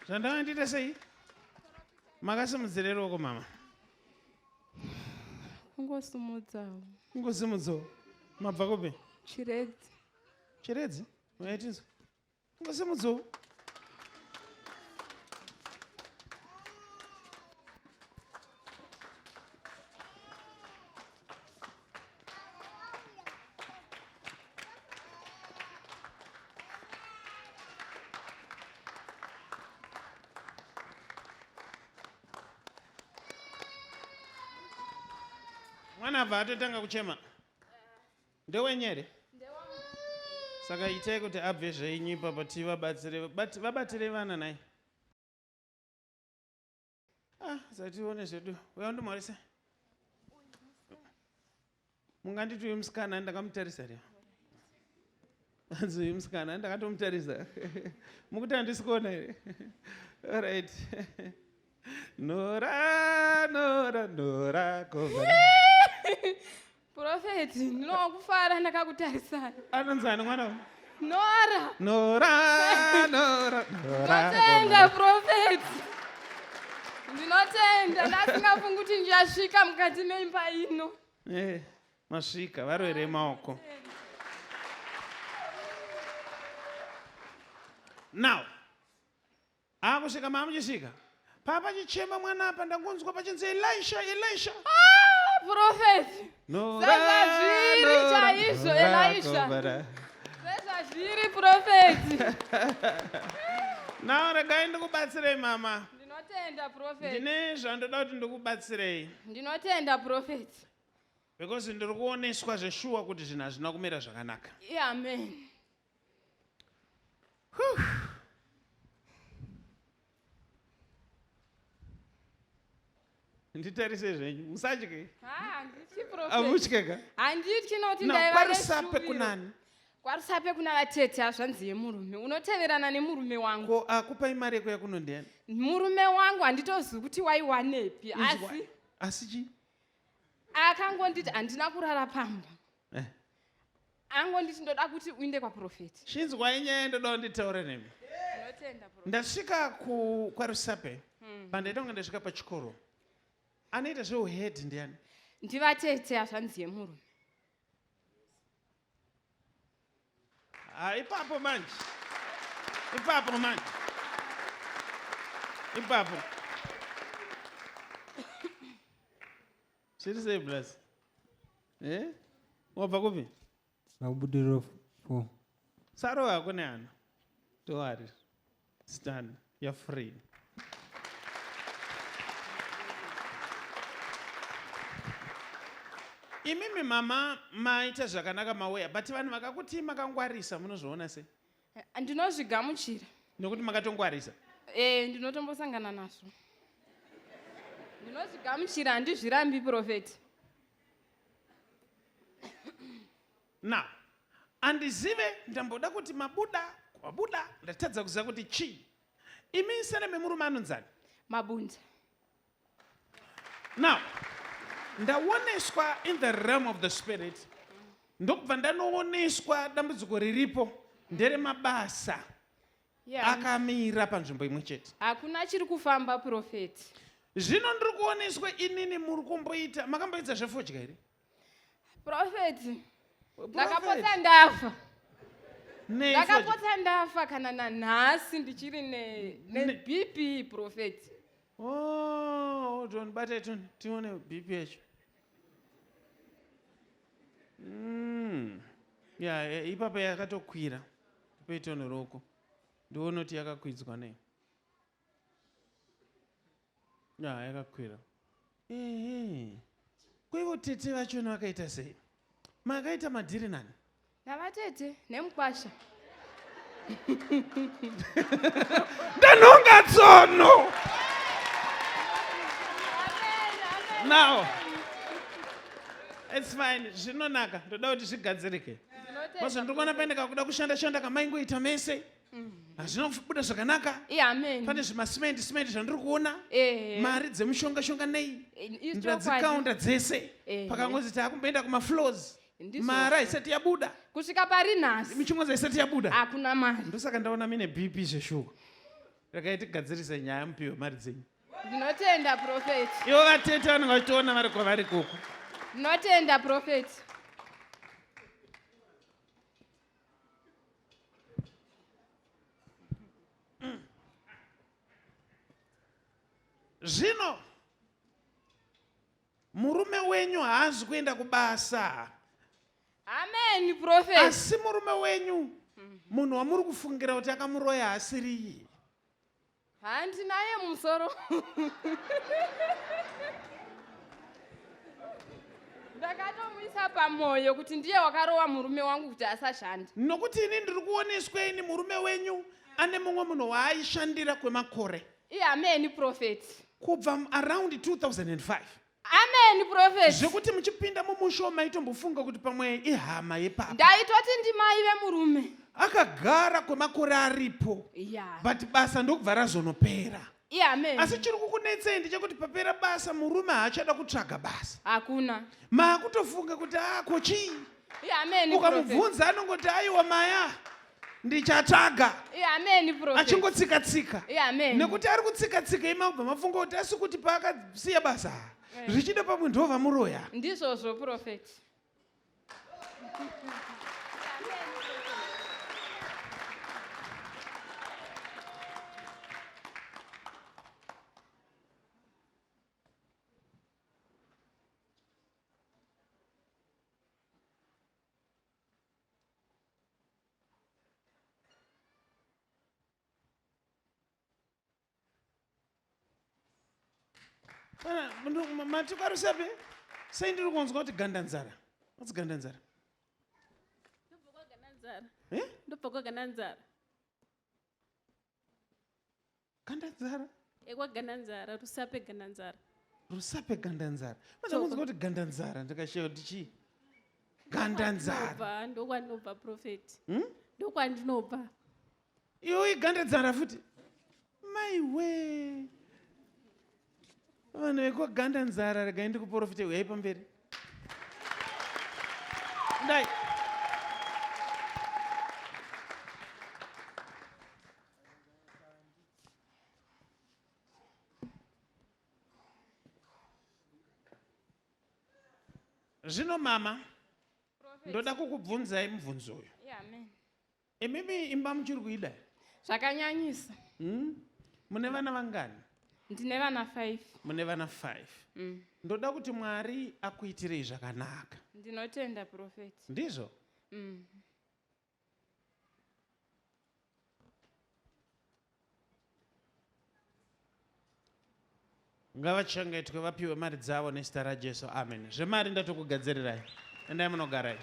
Zvandava ndiita sei? Makasimudzire ruoko mama. Kungosumudzawo. Kungosimudzawo. Mabva kupi? Chiredzi. Chiredzi? Maitinzwa. Kungosimudzawo. Mwana abva atotanga kuchema. Ndewenyu here? Saka itai kuti abve zvenyu ipapo tivabatsire vabatire vana nhai. Ah, zatione zvedu. Uya undimhorise. Munganditi uyu musikana ndakamutarisa here? Hanzi uyu musikana ndakatomutarisa. Mukuti handisi kuona here? Alright. Nora, Nora, Nora, kova. Prophet, ndinokufara ndakakutarisai. Anonzani mwana uyu? Nora. Nora, Nora, Nora. Ndinotenda Prophet. Ndinotenda ndasingafungi kuti ndichasvika mukati meimba ino. Eh, masvika varoverei maoko. Now, Akusvika maamuchisvika. Papachichema mwana apa ndangonzwa pachinzi Elisha Elisha. Ah, prophet. Sezvazviri chaizvo Elisha. Sezvazviri prophet. Now regai ndikubatsirei mama. Ndinotenda prophet. Ndine zvandoda kuti ndikubatsirei. Ndinotenda prophet. Because ndiri kuoneswa zveshuwa kuti zvinhu hazvina kumira zvakanaka. Yeah, amen. Nditarise zvenyu musatye. Amutye ka? Handityi nokuti ndaiva kwarusape kunani? Kwarusape kuna vatete hazvanzi yemurume unoteverana nemurume wangu. Ko akupai mari yekuya kuno ndiani? Murume wangu handitozivi kuti waiwanepi asi asi chii? Akangonditi handina kurara pamba. Eh. Angonditi ndoda kuti uinde kwaprofeti. Chinzwai nyaya ndoda kunditaura nemi. Ndasvika kwaRusape hmm. pandaita kunge ndasvika pachikoro. Anoita zveuhead ndiani? Ndivatete hazvanzi yemurume. Ah, ipapo manje. Ipapo manje. Ipapo. Zviri sei bless? Eh? Wabva kupi? Mabudiriro 4. Saro hako neana. Don't worry. It's done. You're free. Imimi mama maita zvakanaka mauya but vanhu vakakuti makangwarisa munozviona sei? Eh, ndinozvigamuchira. Nokuti makatongwarisa? Eh, ndinotombosangana nazvo. Ndinozvigamuchira handizvirambi prophet. Now, andizive ndamboda kuti mabuda kwabuda ndatadza kuziva kuti chii. Imi sene memurume anonzani? Mabunda. Now, ndaoneswa in the realm of the spirit ndokubva ndanooneswa dambudziko riripo nderemabasa Yeah. akamira panzvimbo imwe chete. Hakuna chiri kufamba prophet. Zvino ndiri kuoneswa inini muri kumboita makamboedza zvefodya here? Prophet. Ndakapotsa ndafa. Ndakapotsa ndafa kana nanhasi ndichiri ne, ne BP prophet. Oh, hold on, bata tione, tione BP yacho. Mm. Yeah, eh, ipapa yakatokwira. Tipei tione roko. Ndione kuti yakakwidzwa nei. Ya, yakakwira. Ehe. Ko ivo tete vachona vakaita sei? Makaita madhiri nani? Navatete nemukwasha. Ndanhonga tsono. Now, it's fine. Zvinonaka. Ndoda kuti zvigadzirike. Mazo ndiri kuona paine kakuda kushanda shanda kamaingoita mese. Hazvina kubuda zvakanaka. Amen. Pane zvimasimende simende zvandiri kuona. Mari dzemushonga shonga nei. Ndadzikaunda dzese. Pakangozi takumboenda kumafloors. Mari haisati yabuda. Kusvika pari nhasi. Michongozi haisati yabuda. Hakuna mari. Ndosaka ndaona mine BP zveshuwa. Regai tigadzirise nyaya mupiwe mari dzenyu. Ndinotenda prophet. Ivo vatete vanenge vachitoona vari kwavari koko. Ndinotenda prophet. Zvino murume wenyu haazi kuenda kubasa. Amen prophet. Asi murume wenyu munhu wamuri kufungira kuti akamuroya haasiriye. Handinaye musoro. Ndakatomuisa pamoyo kuti ndiye wakarowa murume wangu kuti asashanda. Nokuti ini ndiri kuoneswa ini murume wenyu ane mumwe munhu waaishandira kwemakore. Iameni prophet. Kubva around 2005. Amen prophet. Zvekuti muchipinda mumusha maitombofunga kuti pamwe ihama yepapa. Ndaitoti ndimai vemurume. Akagara kwemakore aripo. Yeah. But basa ndokubva razonopera. Yeah, amen. Asi chiri kukunetsei ndechekuti papera basa murume haachada kutsvaga basa. Hakuna. Maakutofunga kuti ah ko chii? Yeah, amen. Ukamubvunza anongoti aiwa maya ndichatsvaga. Yeah, amen prophet. Achingotsika tsika. Yeah, amen. Nekuti ari kutsika tsika imabva mafunga kuti asi kuti paakasiya basa zvichida pamwe ndovamuroya. Ndizvozvo prophet. Mati kwarusape sei ndiri kunzwa kuti gandanzara what's gandanzara? Eh? Ndobva kwagandanzara. Gandanzara? Ekwagandanzara, Rusape Gandanzara. Rusape Gandanzara. Maza kunzwa kuti Gandanzara ndikashewa kuti chii? Gandanzara. Ndokwandinobva prophet. Hmm? Ndokwandinobva. Iwe igandanzara futi. Maiwe. Vanhu vekwagandanzara regai ndikuprofite uyai pamberi. Dai. Zvino mama, ndoda kukubvunzai mubvunzo uyu. Yeah, amen. Imimi imba muchiri kuida? Zvakanyanyisa. Mune vana vangani? Ndine vana 5. Mune vana 5. Ndoda kuti Mwari akuitirei zvakanaka. Ndinotenda prophet. Ndizvo? Ngavachengetwe vapiwe mari dzavo nezita raJesu. Amen. Zvemari ndatokugadzirirai. Endai munogarai.